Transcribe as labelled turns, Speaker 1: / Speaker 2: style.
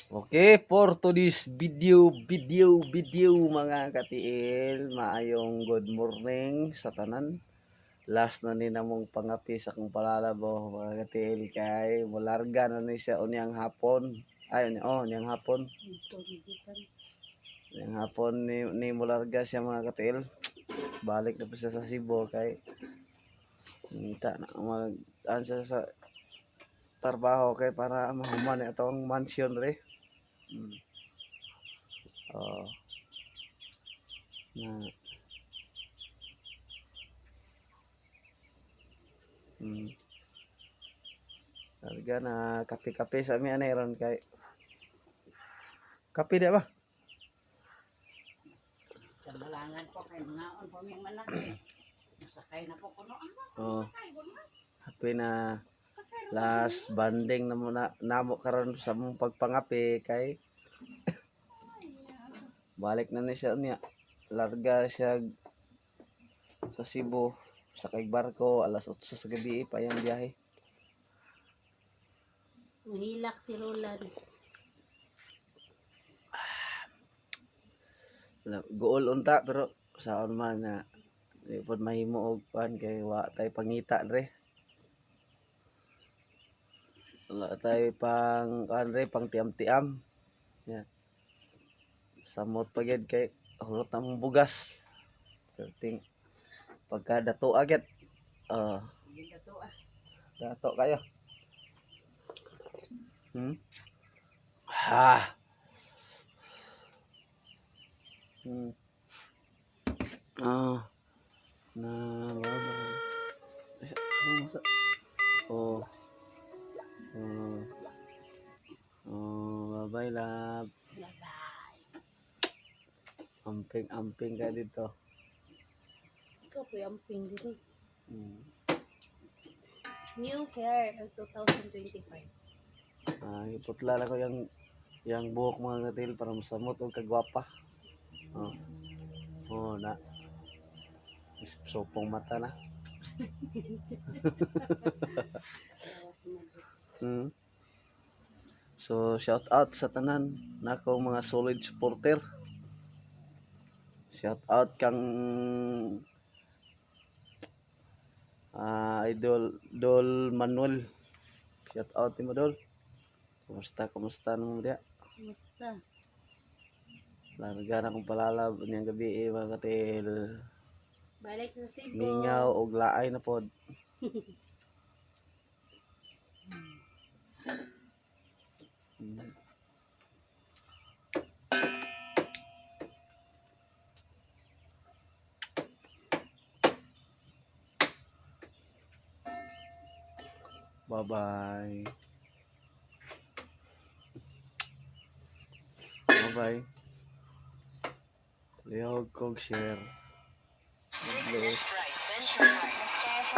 Speaker 1: Okay, for today's video, video, video, mga katiil, maayong good morning sa tanan. Last na ni namong pangapi sa akong palalabo, mga katiil, kay mularga na ni siya unyang hapon. Ay, oh, unyang hapon. Unyang hapon ni mularga siya, mga katiil. Balik na po siya sa Cebu kay minta na mag ano siya sa trabaho kay para mahuman atong mansion re. Oh. Na. Talaga na kape-kape sa amin anay ron kay kape di ba?
Speaker 2: Kambalangan po kay mga on po ming manak eh. Nasakay na po kuno ang
Speaker 1: Oh. Happy na last banding na muna namo karon sa mong pagpangape kay balik na ni siya niya. Larga siya sa Cebu sa kay barko alas 8 sa gabi pa yang biyahe.
Speaker 3: Mahilak si Roland.
Speaker 1: Guol unta pero saon man na di pod mahimo og kuan kay wa tay pangita dre. Wala tay pang kuan dre, pang tiam-tiam. Yeah. Samot pa gyud kay hurot na mong bugas. Perting pagka dato agad. Ah,
Speaker 2: Yung dato ah.
Speaker 1: dato kayo. Ha. Ah. Na baba. Oh. Oh. Oh, bye love.
Speaker 3: Bye-bye.
Speaker 1: Amping amping ka dito.
Speaker 3: Ikaw po yung amping dito. New hair 2025.
Speaker 1: Ah, iputla lang ko yung buhok, mga katil, para masamot og kagwapa. Oh. Oh, na. Sopong mata na.
Speaker 3: Dalawa si Madrid.
Speaker 1: So, shout out sa tanan nako mga solid supporter. Shout out kang Idol Dol Manuel. Shout out mo, Dol. Kumusta, kumusta namo diya?
Speaker 3: Kumusta?
Speaker 1: Larga na akong palalab niyang gabi eh, mga katil.
Speaker 3: Balik sa Cebu.
Speaker 1: Mingaw og laay na pod. Bye-bye. Bye-bye. Lihog kog share. God bless.